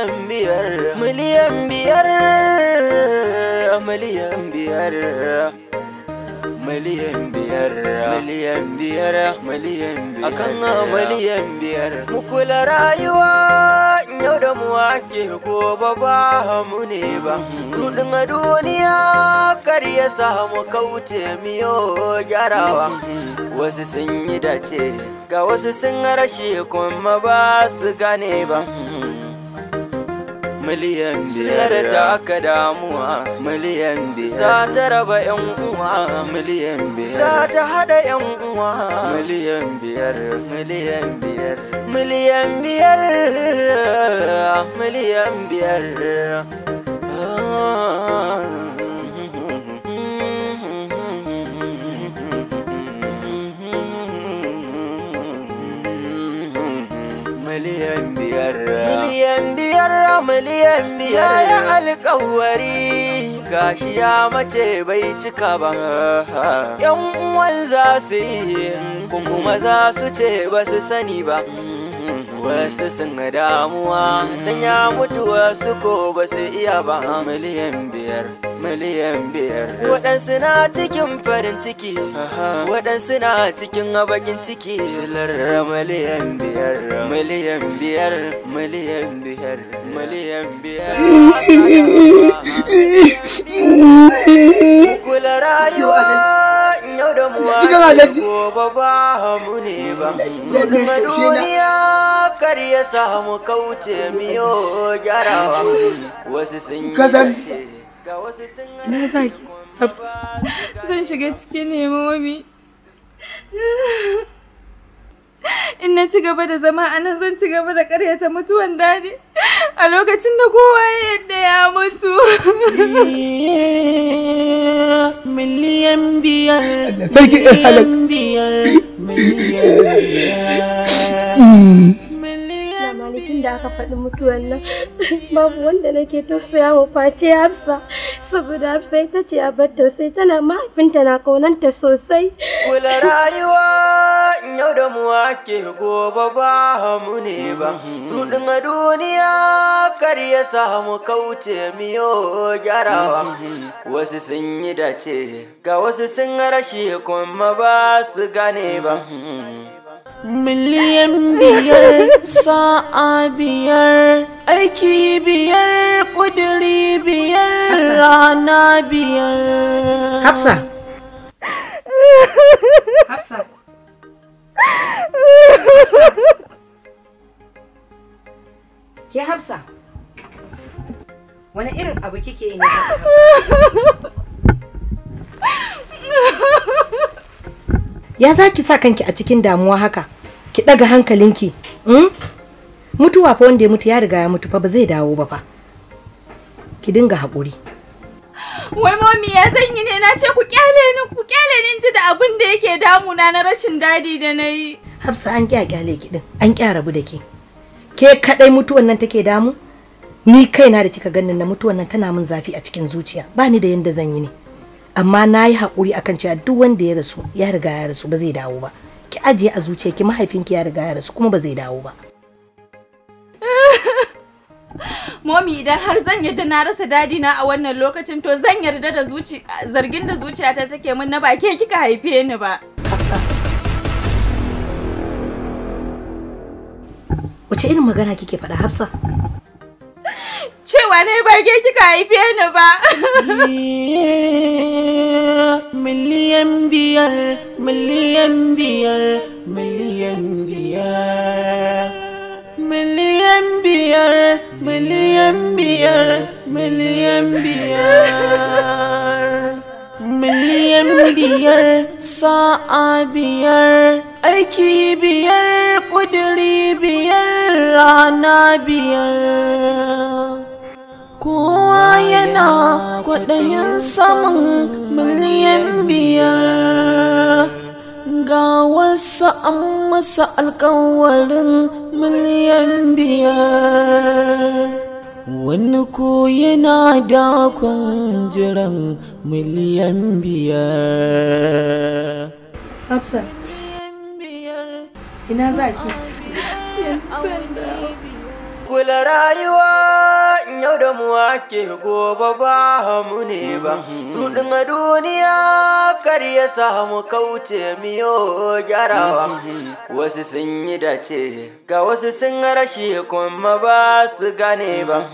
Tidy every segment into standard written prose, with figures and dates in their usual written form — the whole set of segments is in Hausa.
Miliyan 5, miliyan 5, miliyan 5, miliyan 5, miliyan 5, miliyan 5, akan miliyan 5. Mu kula rayuwa yau da mu ake, gobe ba mu ne ba. Rudin duniya kar ya samu kauce miyo gyarawa. Wasu sun yi dace, ga wasu sun rashe kuma ba su gane ba. Miliyan 5 ta ka damuwa, miliyan 5 za ta raba yan uwa, miliyan 5 za ta hada yan uwa, miliyan 5, miliyan 5, miliyan 5, miliyan 5. Miliyan 5, miliyan 5, miliyan 5. Ya alƙawari gashi ya mace bai cika ba. Yan uwan za su yi kuma za su ce ba su sani ba. Wasu sun damuwa dan ya mutu, wasu ko ba su iya ba. Miliyan 5, miliyan 5. Waɗansu na cikin farin ciki, waɗansu na cikin bakin ciki. Silar miliyan 5, miliyan 5, miliyan 5, miliyan 5. Kula rayuwa yau da mu gobe ba mu ne ba. Duniya kar ya samu kauce miyo gyarawa. Wasu sun yi dace, ga wasu sun Na saki Hafsa. Zan shiga cikin nemomi. In na ci gaba da zama a nan, zan ci gaba da karyata mutuwan dadi a lokacin da kowa ya yadda ya mutu. Miliyan 5, Allah sarki ɗan halak. miliyan 5, miliyan 5. Malikin da aka faɗi mutuwan nan, babu wanda nake tausaya wa face Hafsa, saboda Hafsa ita ce abar tausayi, tana mahaifinta na kaunanta sosai. Kula rayuwa yau da mu ake, gobe ba mu ne ba. Rudin duniya kar ya samu kauce miyo gyarawa. Wasu sun yi dace, ga wasu sun rashe kuma ba su gane ba. Miliyan 5, sa'a 5, aiki 5, ƙudiri 5, rana 5. Hafsa. Hafsa. Hafsa. Ke Hafsa. Wani irin abu kike yi ne haka, Hafsa? Ya za ki sa kanki a cikin damuwa haka? Ki ɗaga hankalinki. Mutuwa fa, wanda ya mutu ya riga ya mutu fa, ba zai dawo ba fa. Ki dinga haƙuri. Wai momi, ya zan yi ne? Na ce ku kyale ni, ku kyale ni in ji da abin da yake damuna na rashin dadi da na yi. Hafsa, an ƙya kyale ki din, an ƙya rabu da ke. Ke kaɗai mutuwan nan take damu? Ni kaina da kika ganin na, mutuwan nan tana min zafi a cikin zuciya. Ba ni da yanda zan yi ne. Amma na yi haƙuri akan cewa duk wanda ya rasu ya riga ya rasu, ba zai dawo ba. Ki ajiye a zuciyarki mahaifinki ya riga ya rasu kuma ba zai dawo ba. Momi, idan har zan yarda na rasa dadi na a wannan lokacin, to zan yarda da zuci zargin da zuciyata take min na ba ke kika haife ni ba. Hafsa. Wace irin magana kike faɗa, Hafsa? Cewa ne ba ke kika haife ni ba. Miliyan 5, miliyan 5, miliyan 5. Miliyan 5, miliyan 5, miliyan 5. Miliyan 5, sa'a 5, aiki 5, ƙudiri 5, rana 5. Kowa yana kwaɗayin samun miliyan 5. Ga wasu an masa alkawarin miliyan 5. Wani ko yana dakon jiran miliyan 5. Hafsa. Ina za ki? Kula Kula rayuwa yau da mu ake gobe ba mu ne ba. Rudin duniya kar ya samu kauce miyo gyarawa. Wasu sun yi dace ga wasu sun rashi kuma ba su gane ba.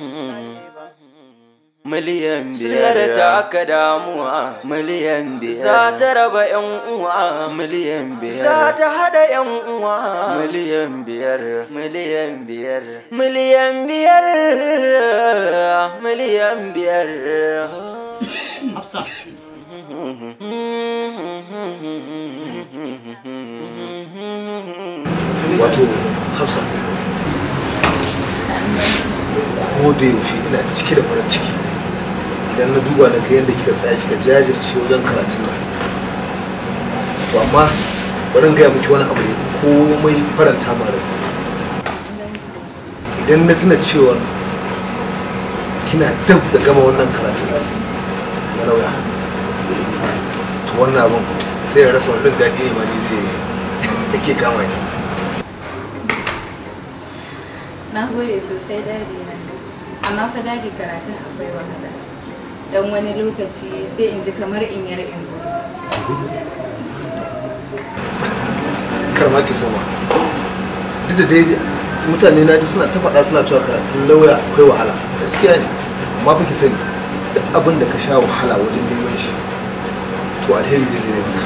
5,000,000 silar ta aka damuwa 5,000,000 za ta raba yan uwa 5,000,000 za ta hada yan uwa 5,000,000 5,000,000 5,000,000 5,000,000. Hafsa. Wato Hafsa, ko da yaushe ina cike da farin ciki idan na duba na ga yadda kika tsaya kika jajirce wajen karatun nan. To amma bari in gaya miki wani abu ne komai faranta min rai. Idan na tuna cewa kina dab da gama wannan karatun nan na lauya, to wannan abun sai ya rasa wani daɗi ne ma ni zai yake kama ni. Na gode sosai dadi na. Amma fa dadi karatun akwai wahala. Don wani lokaci sai in ji kamar in yar in gudu. Kar ma ki soma. Duk da dai mutane na ji suna ta faɗa suna cewa karatun lauya akwai wahala. Gaskiya ne. Amma fa ki sani duk abin da ka sha wahala wajen neman shi to alheri zai zai maka.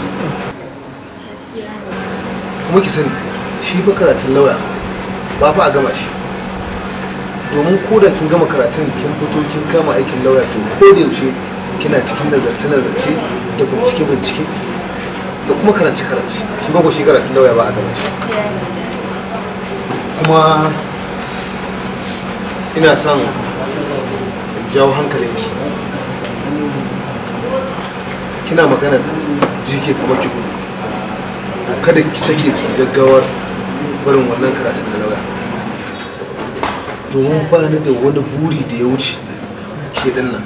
Gaskiya ne. Kuma ki sani shi fa karatun lauya ba fa a gama shi. Domin ko da kin gama karatun kin fito kin kama aikin lauya to ko da yaushe kina cikin nazarce-nazarce da bincike-bincike da kuma karance-karance. Kin ga ko shi karatun lauya ba a gama shi. Kuma ina son in jawo hankalinki. Kina maganar jike kamar ki gudu. Kada ki sake ki gaggawar barin wannan karatun na lauya. Domin ba ni da wani buri da ya wuce ke dinnan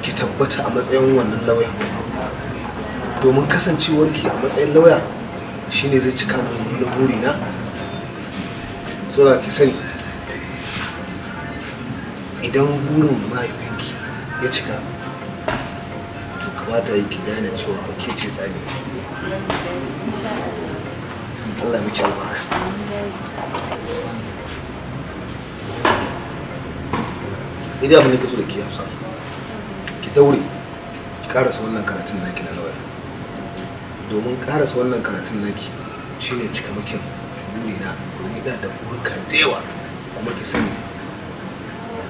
ki tabbata a matsayin wannan lauya. Domin kasancewarki a matsayin lauya shine zai cika min wani buri na. Saboda ki sani idan burin mahaifinki ya cika to kamata yi ki gane cewa ba ke ce tsani. Allah miki albarka. Idan abin da ke so da ke Hafsa, ki daure ki karasa wannan karatun naki na lauya. Domin karasa wannan karatun naki shine cikamakin burina, domin ina da burika da yawa. Kuma ki sani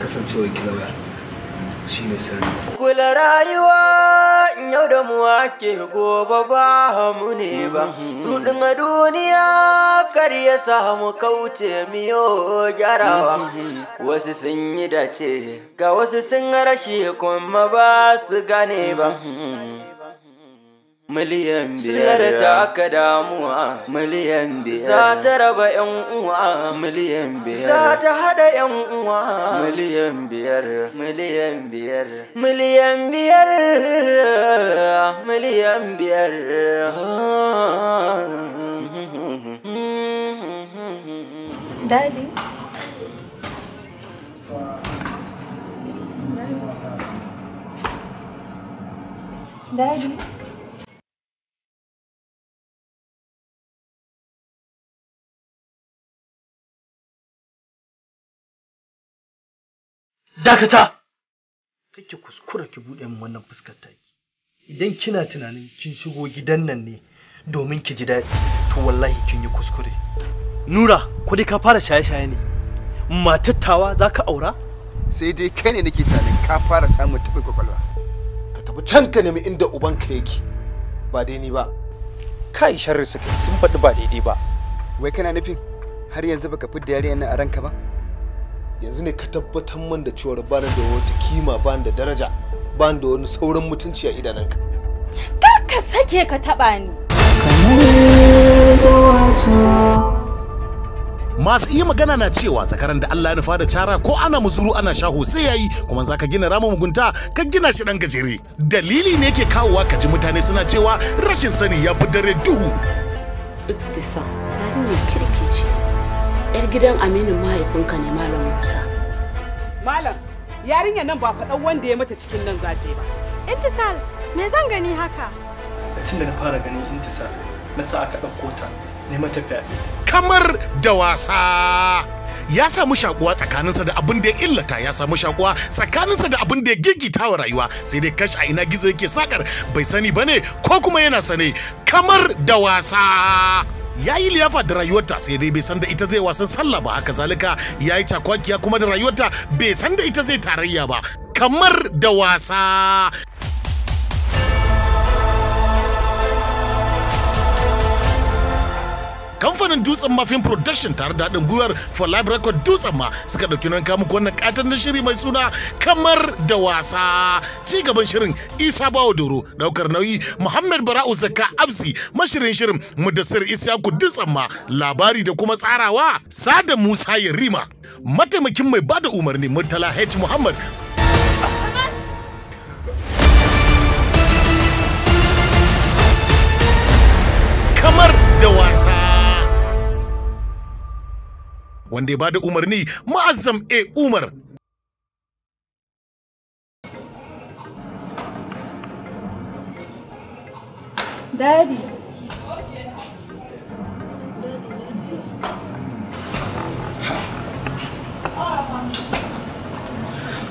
kasancewar ki lauya shine sirri. Kula rayuwa yau da mu ake gobe ba mu ne ba. Rudin duniya kar ya samu kauce miyo gyarawa. Wasu sun yi dace ga wasu sun rashi kuma ba su gane ba. 5,000,000 silar ta aka damuwa 5,000,000 za ta raba yan uwa 5,000,000 za ta hada yan uwa 5,000,000 5,000,000 5,000,000 5,000,000. Daddy. Daddy. Dakata! Kake kuskura ki buɗe min wannan fuskar taki. Idan kina tunanin kin shigo gidan nan ne domin ki ji daɗi, to wallahi kin yi kuskure. Nura, ko dai ka fara shaye-shaye ne? Matattawa za ka aura? Sai dai kai ne nake tunanin ka fara samun taɓin kwakwalwa. Ka tafi can ka nemi inda ubanka yake, ba dai ni ba. Kai sharri suka sun faɗi ba daidai ba. Wai kana nufin har yanzu baka fidda yarinyar nan a ranka ba? Yanzu ne ka tabbatar min da cewa bani da wata kima, bani da daraja, bani da wani sauran mutunci a idanunka. Kar ka sake ka taba ni. Masu iya magana na cewa zakaran da Allah ya nufa da cara ko ana muzuru ana shaho sai yayi, kuma zaka gina ramin mugunta ka gina shi dan gajere. Dalili ne yake kawowa ka ji mutane suna cewa rashin sani ya fi dare duhu. Iktisa yarinyar kirki ce. Yar gidan aminin mahaifinka ne Malam Musa. Malam, yarinyar nan ba faɗan wanda ya mata cikin nan za ta yi ba. Intisal, me zan gani haka? Tun da na fara ganin Intisal, na sa aka ɗauko ta, ne mata fyaɗe. Kamar da wasa. Ya samu shakuwa tsakaninsa da abin da ya illata, ya samu shakuwa tsakaninsa da abin da ya gigita wa rayuwa, sai dai kash a ina gizo yake sakar bai sani bane ko kuma yana sane. Kamar da wasa. Ya yi liyafa da rayuwarta, sai dai bai san da ita zai wasan sallah ba, haka zalika ya yi cakwakiya kuma da rayuwarta bai san da ita zai tarayya ba. Kamar da wasa. Kamfanin Dutsen Mafin Production tare da haɗin gwiwar For Live Record Dutsen Ma suka ɗauki nan kamu wannan katon na shiri mai suna Kamar da Wasa. Ci gaban shirin Isa Bawo Doro, ɗaukar nauyi Muhammad Bara'u Zakka Absi, mashirin shirin Mudassir Isyaku Dutsen Ma, labari da kuma tsarawa Sada Musa Yarima, mataimakin mai bada umarni Murtala H Muhammad. Kamar da Wasa. Wanda ya bada umarni Ma'azzam A. Umar. Daddy.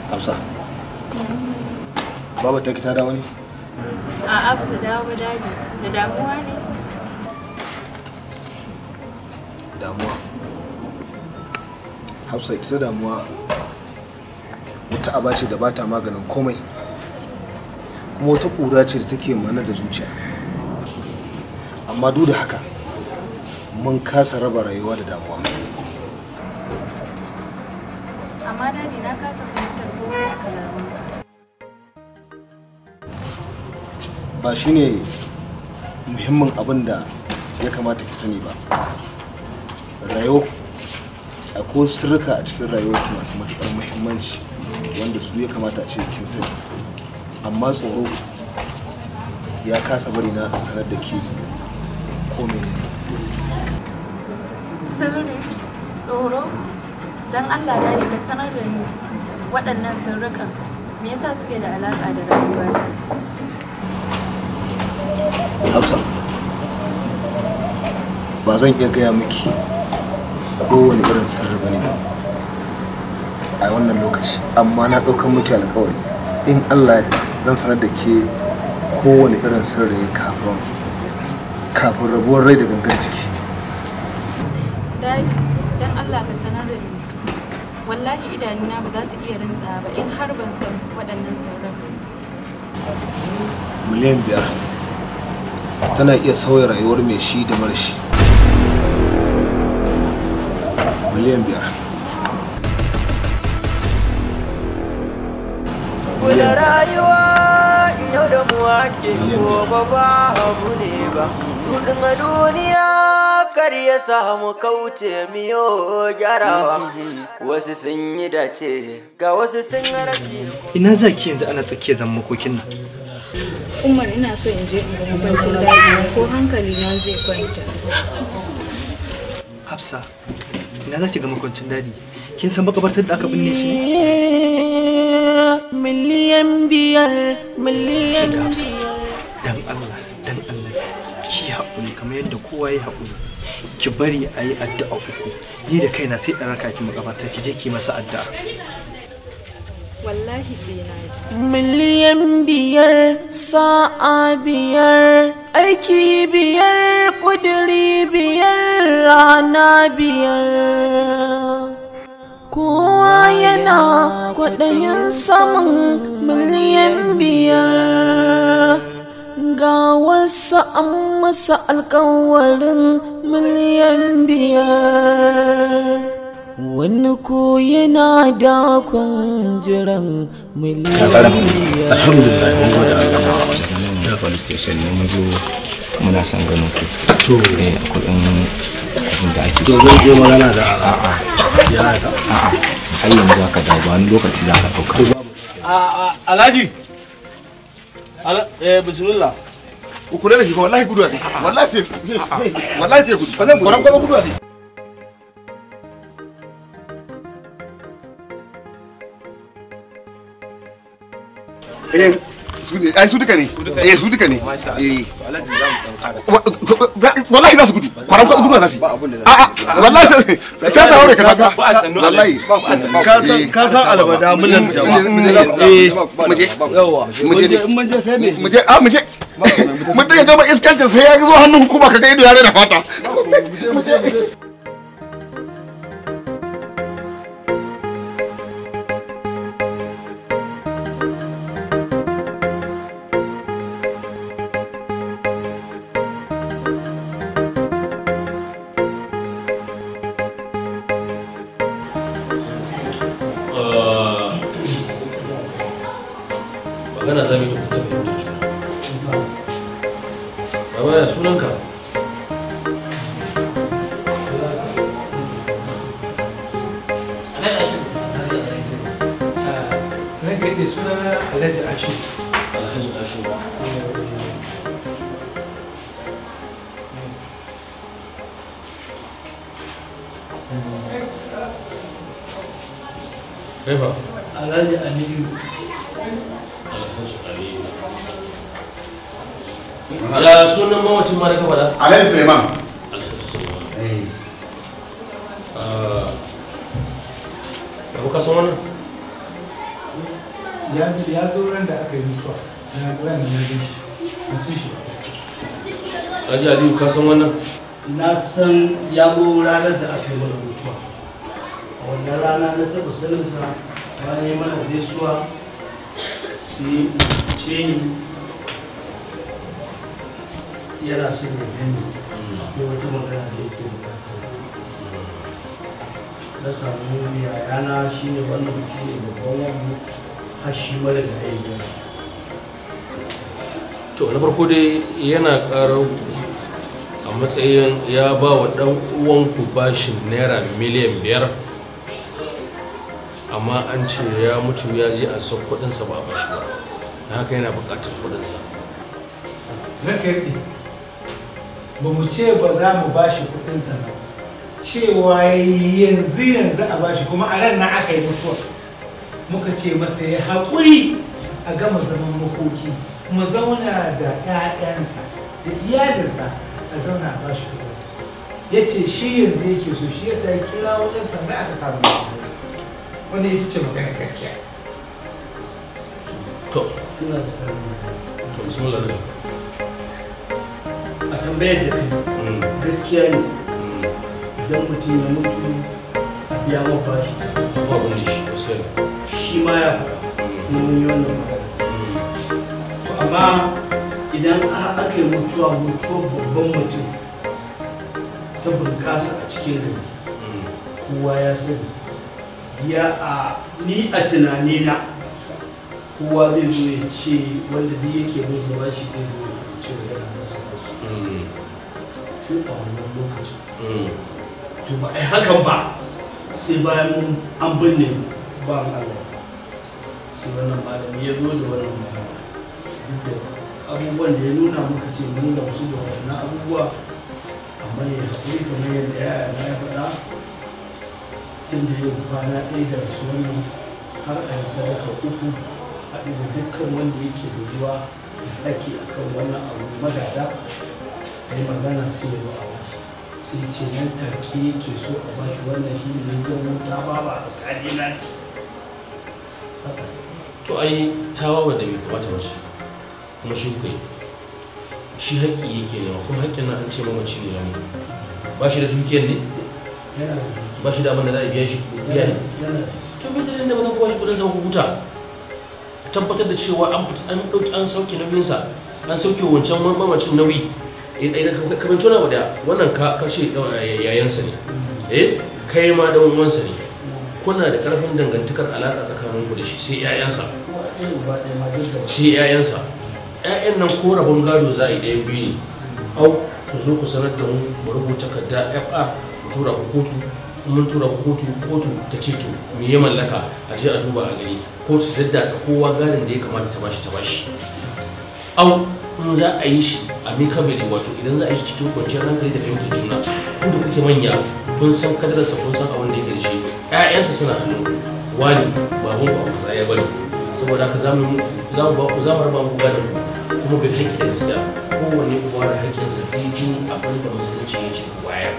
Hafsa. Baba ta ki ta dawo ne? A'a ba ta dawo ba Daddy. Da damuwa ne? Damuwa. Hafsa, ita damuwa wata aba ce da ba ta maganin komai, kuma wata ƙura ce da take mana da zuciya. Amma duk da haka mun kasa raba rayuwa da damuwa. Amma Daddy na kasa fahimtar komai a kalamanka. Ba shine muhimmin abin da ya kamata ki sani ba. Rayuwa akwai sirrika a cikin rayuwarki masu matuƙar muhimmanci wanda su ya kamata a ce kin sani, amma tsoro ya kasa bari na sanar da ke ko menene. Sirri, tsoro, don Allah Daddy ka sanar da ni waɗannan sirrikan, me yasa suke da alaƙa da rayuwata? Hafsa, ba zan iya gaya miki kowane irin sirri ba ne a wannan lokaci, amma na ɗaukar miki alƙawari in Allah ya zan sanar da ke kowane irin sirri ne kafin rabuwar rai da gangar jiki. Daddy, don Allah ka sanar da ni su. Wallahi idanuna ba za su iya rintsa ba in har ban san waɗannan sirrin. 5 miliyan tana iya sauya rayuwar mai shi da mara shi. 5 miliyan. Kula rayuwa yau da mu ake gobe ba abu ne ba. Rudin duniya kar ya samu kauce miyo gyarawa. Wasu sun yi dace ga wasu sun rashi. Ina za ki yanzu ana tsakiyar zaman makokin nan? Umar, ina so in je in ga makwancin daji ko hankali na zai kwanta. Hafsa, ina za ki ga makwancin Daddy? Kin san makabartar da aka binne shi ne? 5 miliyan, 5 miliyan. Dan Allah, dan Allah, ki haƙuri kamar yadda kowa ya haƙuri. Ki bari a yi addu'a uku. Ni da kaina sai in raka ki makabarta ki je ki masa addu'a. Wallahi sai na ji. 5 miliyan, sa'a 5, aiki 5, ƙuduri 5, rana 5. Kowa yana kwaɗayin samun 5 miliyan. Ga wasu an masa alkawarin 5 miliyan. Wani ko yana dakon jiran 5 miliyan. Alhamdulillah, mun gode Allah. Da police station ne mun zo, muna son ganin ku. To eh, akwai ɗan abin da ake To zan je magana da a'a ya ka. A'a, har yanzu aka dawo ba, wani lokaci za ka ɗauka. A Alhaji. Eh, bismillah. Ku kula da shi fa, wallahi gudu zai. Wallahi sai wallahi sai gudu. Ba zan gudu. Kwaran gudu zai. Eh, su ne, ai su duka ne. Eh, su duka ne. Eh. Wallahi za su gudu. Kwaran kwa gudu za su. A'a, wallahi sai sa haure ka taka. Wallahi. Ka san albada munan jama'a. Eh, mu je. Yawa. Mu je. Mun je sai me? Mu je, a mu je. Mutum ya gama iskancin sai ya zo hannun hukuma kaga ido ya rena fata. Mu je. Magana za mu yi ta fahimtar juna. Baba, ya sunanka? Ranka yadda sunana Alhaji Ashu. Alhaji Ashu. Kai fa? Alhaji Aliyu. Alhaji Aliyu. Ya sunan mamacin ma da ka faɗa? Alhaji Suleiman. Alhaji Suleiman. Eh. Abu ka san wannan? Ya zo ran da aka yi mutuwa. Na ran na gan shi. Na san shi ba gaskiya. Alhaji Aliyu ka san wannan? Na san ya zo ranar da aka yi mana mutuwa. A wannan rana na taɓa saninsa bayan yi mana gaisuwa sai ce ni yana son ya gani akwai wata magana da yake bukata. Na samu yayana shine wannan shine babban wani har shi mara da ya. To na farko dai yana ƙarar a matsayin ya ba wa ɗan uwanku bashin naira miliyan 5, amma an ce ya mutu ya je an san kuɗinsa ba a bashi ba, na haka yana buƙatar kuɗinsa. Ranka yadda ba mu ce ba za mu bashi kuɗinsa ba, cewa yanzu yanzu a bashi, kuma a ran nan aka yi mutuwa. Muka ce masa ya haƙuri a gama zaman makoki, mu zauna da 'ya'yansa da iyalinsa a zauna a bashi kuɗinsa. Ya ce shi yanzu yake so, shi yasa ya kira wajen sanda aka kama shi. Wanda ita ce magana gaskiya. To, Ina da ƙarin magana. To bismillah ne. A tambayar da kai, gaskiya ne idan mutum ya mutu a biya ma bashi. Ba abin da shi, gaskiya ne. Shi ma ya faɗa kuma mun yi wannan magana. To amma idan aka yi mutuwa, mutuwar babban mutum ta bunƙasa a cikin gari, kowa ya sani. Ya a ni a tunanina kowa zai zo ya ce wanda duk yake bin sa bashi zai zo ya ce yana masa bashi tun a wannan lokacin. To ba ai hakan ba sai bayan mun an binne ba Allah, sai wannan malami ya zo da wannan magana. Duk da abubuwan da ya nuna muka ce mun gamsu da wannan abubuwa, amma ya haƙuri kamar yadda yaya na ya faɗa, tun da yau kwana ɗaya da rasuwar nan har a yi sadaka 3 haɗu da dukkan wanda yake da ruwa da haƙƙi a kan wannan abu magada a yi magana sai ya zo a bashi. Sai ce nan take yake so a bashi, wannan shi ne ya janyo ta ba a tsakanina. To ai tawawa da bai kamata ba ce, kuma shi kuka yi. Shi haƙƙi yake nema, kuma haƙƙin nan an ce mamaci ne ya mutu. Ba shi da dukiyar ne? Yana da. Ba shi da abin da za a biya shi biya ne? Yana da. To me dalilin da ba za ku ba shi kuɗin sa ku huta? Tabbatar da cewa an fita an ɗauki an sauke nauyinsa, an sauke wancan mamacin nauyi. Idan ka binci wani abu da wannan ka ce yayansa ne. Eh, kai ma dan uwansa ne. Kuna da ƙarfin dangantakar alaƙa tsakaninku da shi sai 'ya'yansa. Sai 'ya'yansa. 'Ya'yan nan ko rabon gado za a yi ɗayan biyu ne. Au, ku zo ku sanar da mu, mu rubuta takarda FR mu tura ku kotu. In mun tura ku kotu, kotu ta ce to me ya mallaka, a je a duba a gani. Kotu ta daddatsa kowa gadon da ya kamata ta bashi ta bashi. Au, in za a yi shi amicably, wato idan za a yi shi cikin kwanciyar hankali da fahimtar juna, ku da kuke manya kun san kadararsa, kun san abin da yake da shi, 'ya'yansa suna hannu. Wani baban ku abu kaza ya bari, Saboda haka za mu ba ku, za mu raba muku gadon ku kuma bil haƙƙi da gaskiya. Kowanne ku ware haƙƙinsa daidai abin da musulunci ya ce ku bayar.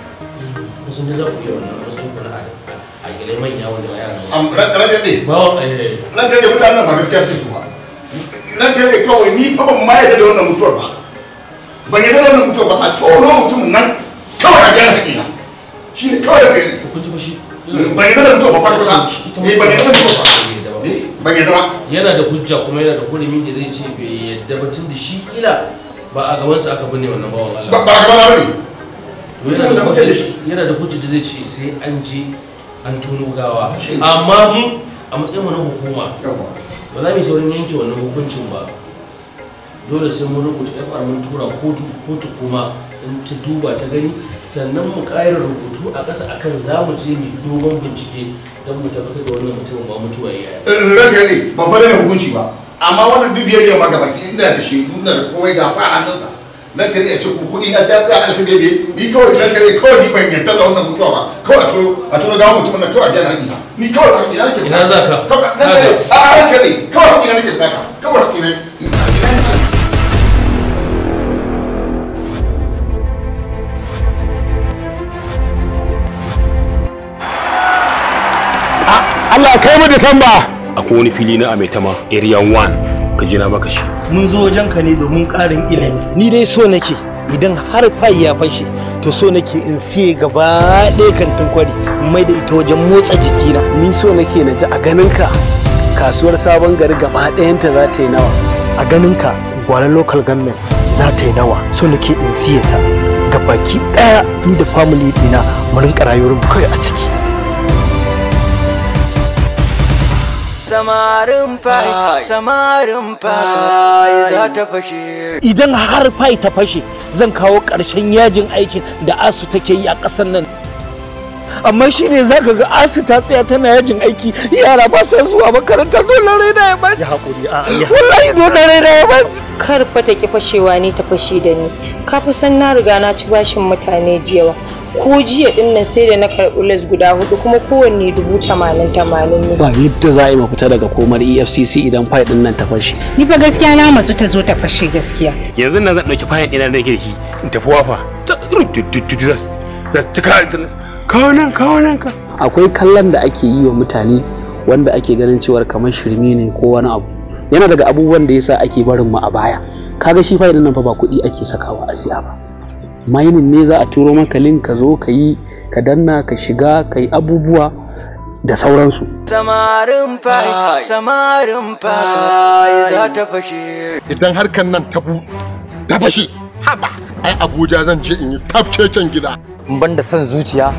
Kusan da za ku iya wannan a matsayin ku na a manya wanda ba yara ba. Ranka ne. Ranka ne, mutanen ba gaskiya suke so ba. Ranka ne, kawai ni fa ban ma yarda da wannan mutuwar ba. Ban yarda da wannan mutuwar ba, a tono mutumin nan kawai a gyara haƙƙina. Shi ne kawai ranka ne. Kun ji ba shi. Ban yarda da mutuwar ba kwata-kwata. Eh, ban yarda da mutuwar ba. Eh, ban yarda ba. Yana da hujja kuma yana da hurumi da zai ce bai yarda ba, tun da shi kila ba a gabansa aka binne wannan bawan Allah. Ba a gabana ba ne. Yana da hujja da zai ce sai an je an tono gawa. Amma mu a matsayin mu na hukuma ba za mu yi saurin yanke wannan hukuncin ba. Dole sai mun rubuta FR mun tura kotu, kotu kuma in ta duba ta gani, sannan mu ƙara rubutu a ƙasa akan za mu je mu dogon bincike don mu tabbatar da wannan mutumin ba mutuwa ya yi. Ranka ne, ban fara da hukunci ba, amma wannan duk biyar ma gaba ki ina da shaidu, ina da komai, ga sa hannunsa. Ranka ne, a ce ku kuɗi na sai a tsaya ana bebe ni kawai. Ranka ne, kawai ni ban yarda da wannan mutuwa ba. Kawai a turo gawa mutumin nan, kawai a gyara haƙƙina. Ni kawai haƙƙina nake. Ina za ka? Ranka ne, a ranka ne, kawai haƙƙina nake bukata, kawai haƙƙina. Allah kai mu Disamba. Akwai wani fili na Amaitama Area 1, ka jina maka shi. Mun zo wajen ka ne domin ƙarin ilimi. Ni dai so nake idan har fai ya fashe, to so nake in siye gaba ɗaya kantin kwari mai da ita wajen motsa jikina. Ni so nake na ji a ganinka kasuwar Sabon Gari gaba ɗayanta za ta yi nawa? A ganinka gwaran local government za ta yi nawa? So nake in siye ta gabaki ɗaya, ni da family ɗina mu rinka rayuwar mu kai a ciki. Samarin fai, samarin fai za ta fashe. Idan har fai ta fashe, zan kawo ƙarshen yajin aikin da ASU take yi a ƙasar nan. Amma shi ne za ka ga ASU ta tsaya tana yajin aiki, yara ba sa zuwa makaranta, dole raina ya baci. Ya haƙuri, a wallahi dole raina ya baci. Kar fa ta ki fashewa ni ta fashe da ni. Ka fi san na riga na ci bashin mutane jiyawa. Ko jiya din nan sai da na karɓi les guda 4, kuma kowanne 80,000 ne. Ba yadda za a yi mafita daga komar EFCC idan fayil din nan ta fashe. Ni fa gaskiya na matsu ta zo ta fashe gaskiya. Yanzu nan zan ɗauki fayil ɗina da nake da shi in tafi wafa. Kawo nan, kawo nan ka. Akwai kallon da ake yi wa mutane wanda ake ganin cewar kamar shirme ne ko wani abu. Yana daga abubuwan da yasa ake barin mu a baya. Kaga shi fayil din nan fa ba kuɗi ake sakawa a siya ba. Mining ne za a turo maka link, ka zo ka yi, ka danna, ka shiga, ka yi abubuwa da sauransu. Samarin fai, samarin fai za ta fashe. Idan harkan nan ta ta fashe, haba, ai Abuja zan je in yi tafkeken gida. In ban da son zuciya,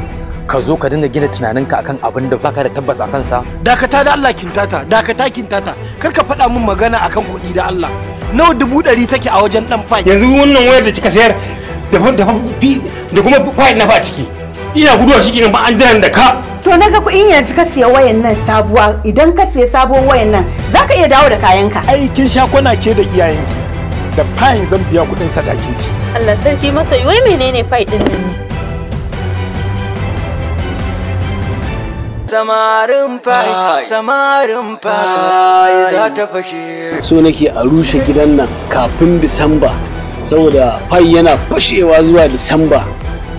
ka zo ka dinga gina tunaninka akan abin da baka da tabbas a kansa. Dakata da Allah kintata, dakata kintata, kar ka faɗa min magana akan kuɗi da Allah. Nawa 100,000 take a wajen ɗan fai? Yanzu wannan wayar da kika sayar da kuma fayil na fa ciki, ina guduwa shi kenan ba an jiran da ka. To naga kuɗin yanzu ka siya wayan nan sabuwa, idan ka siya sabuwar wayan nan zaka iya dawo da kayanka. Ai kin sha kwana ke da iyayenki da fayin zan biya kuɗin sadakinki. Allah sarki masoyi, wai menene fayil din nan ne? Samarin fai, samarin fai za ta fashe. So nake a rushe gidan nan kafin Disamba, saboda fai yana fashewa zuwa Disamba.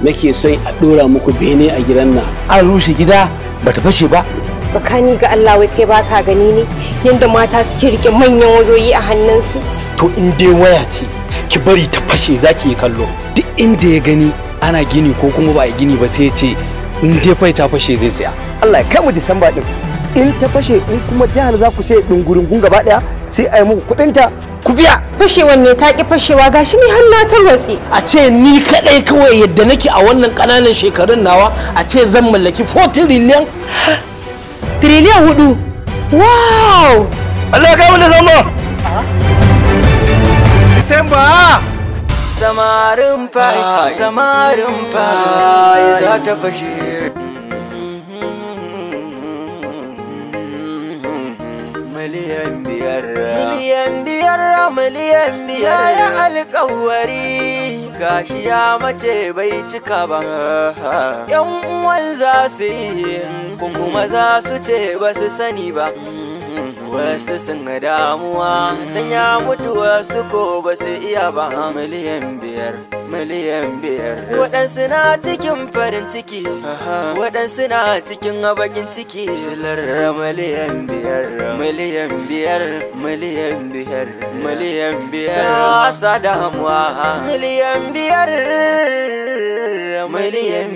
Nake son a dora muku bene a gidan nan. An rushe gida bata fashe ba. Tsakani ga Allah, wai kai baka gani ne yanda mata suke rike manyan wayoyi a hannunsu? To in dai waya ce, ki bari ta fashe zaki yi kallo. Duk inda ya gani ana gini ko kuma ba a gini ba, sai ya ce in dai fai ta fashe zai tsaya. Allah ya kai mu Disamba din. In ta fashe, in kuma jihar za ku sai dungurungun gaba daya, sai a yi muku kudin ta ku biya. Fashewan ne ta ki fashewa, gashi ni har na tarwatse. A ce ni kadai kawai yadda nake a wannan kananan shekarun nawa, a ce zan mallaki 4 trillion. Trillion 4. Wow! Allah ya kai mu Disamba. Disamba. Samarin fai, samarin fai za ta fashe. Miliyan 5, miliyan 5, miliyan 5 ya alƙawari gashi ya mace bai cika ba. Yan uwan za su yi kuma za su ce ba su sani ba. Wasu sun damuwa dan ya mutu, wasu ko ba su iya ba. 5 miliyan, 5 miliyan. Waɗansu na cikin farin ciki, waɗansu na cikin bakin ciki. Silar 5 miliyan, 5 miliyan, 5 miliyan, 5 miliyan. Sa damuwa. 5 miliyan, 5 miliyan.